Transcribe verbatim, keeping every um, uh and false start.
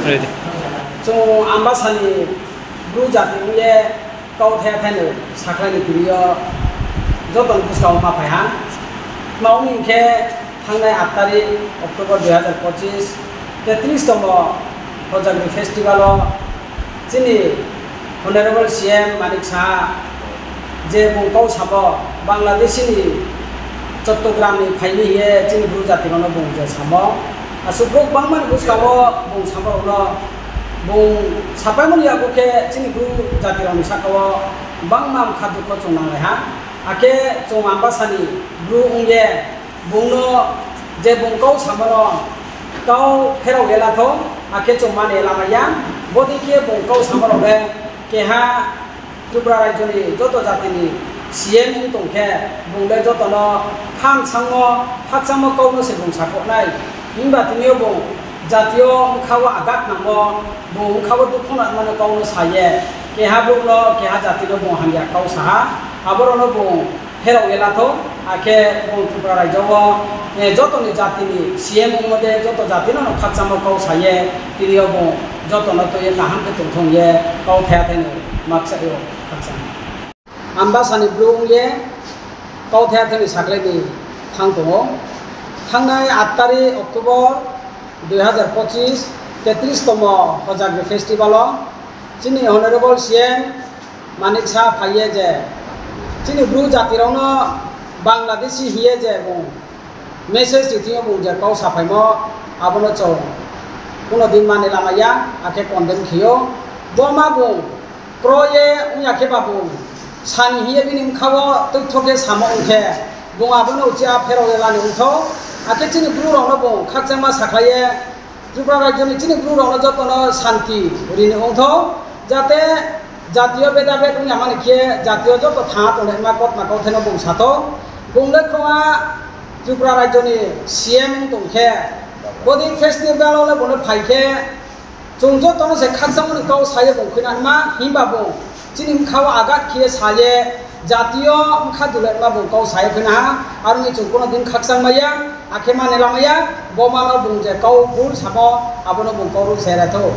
Ready. Chwng Ambasani Bru jati wngye kau thaya thaino sakhlaini tini o jotoni bwskango ma phai ha. Tma wngni hinkhe thangnai aat tarik October dui hazar pochis, tetris tomo Hojagri festival o chini Honorable C M Manik Saha je bung kau samo Bangladeshi ni Chottogramni phaini hiye chini Bru jatirokno bung je samo. Aswk buk bangmani bwskango bung samarokno bung sapaimani yago khe chini Bru jatirokni sakao bangma wngkha dukho chwng nanglaiha. Hakhe chwng Ambasani Bru wngye bungno je bung kau samano kau pherok elathok, hakhe chwng mani elamaya. Bodei khe bung kau samarokle keha Tripura rajyoni joto jatini C M wng tong khe, bung le jotono kham sangmo, khakchangmo kau no se bung sakoknai. Himba tini o bung jatio wngkha o agat nangmo, bung wngkha o dukhu nangmano kau no sa ye, keha buk no, keha jati no bung hamya kau saha, aborok no bung pherok elathok, hakhe bung Tripura rajyo o, eh, jotoni jatini C M wngmo de joto jatino no khakchangmo kau sa ye, tini o bung jotono twi kaham khe tongthok ye kau thaya thaino maksa o khakchang. Ambasani Bru wngye kau thaya thaino saklaini thang tongo. Thangnai aat tarik October dui hazar pochis, tetris tomo Hojagri festival o chini Honorable C M Manik Saha phaiye je chini Bru jatirokno Bangladeshi hiye je bung message ri thwngyo bung je kau saphaimo abono chwng kuno din mani lamaya, hakhe condemn khiyo. Bo ma bung kroye wngya khe ba bung sani hiye bini bwkhao twkthok khe samo wngkhe bung abono uchi a pherok elani wngthok. Hakhe chini Bru rokno bung khakchangma sakhlaiye Tripura rajyoni chini Bru rokno jotono santi rini wngthok, jate jatio beda bed wngya mani khe jatio joto thanga tongnaima kotma kothaino bung sathok. Bung le khonga Tripura rajyoni C M wng tong khe, bodi festival o le bung le phai khe, chwng jotono se khakchangmani kau sayo bung khwina hwnma, himba bung chini bwkhao agat khiye saye, jatio bwkha dulaima bung kau sayo khwina ha, aroni chwng kuno din khakchang maya, akhe mane lamaya, bo mano bung je kau bul samo, abono bung kau rw se raitho.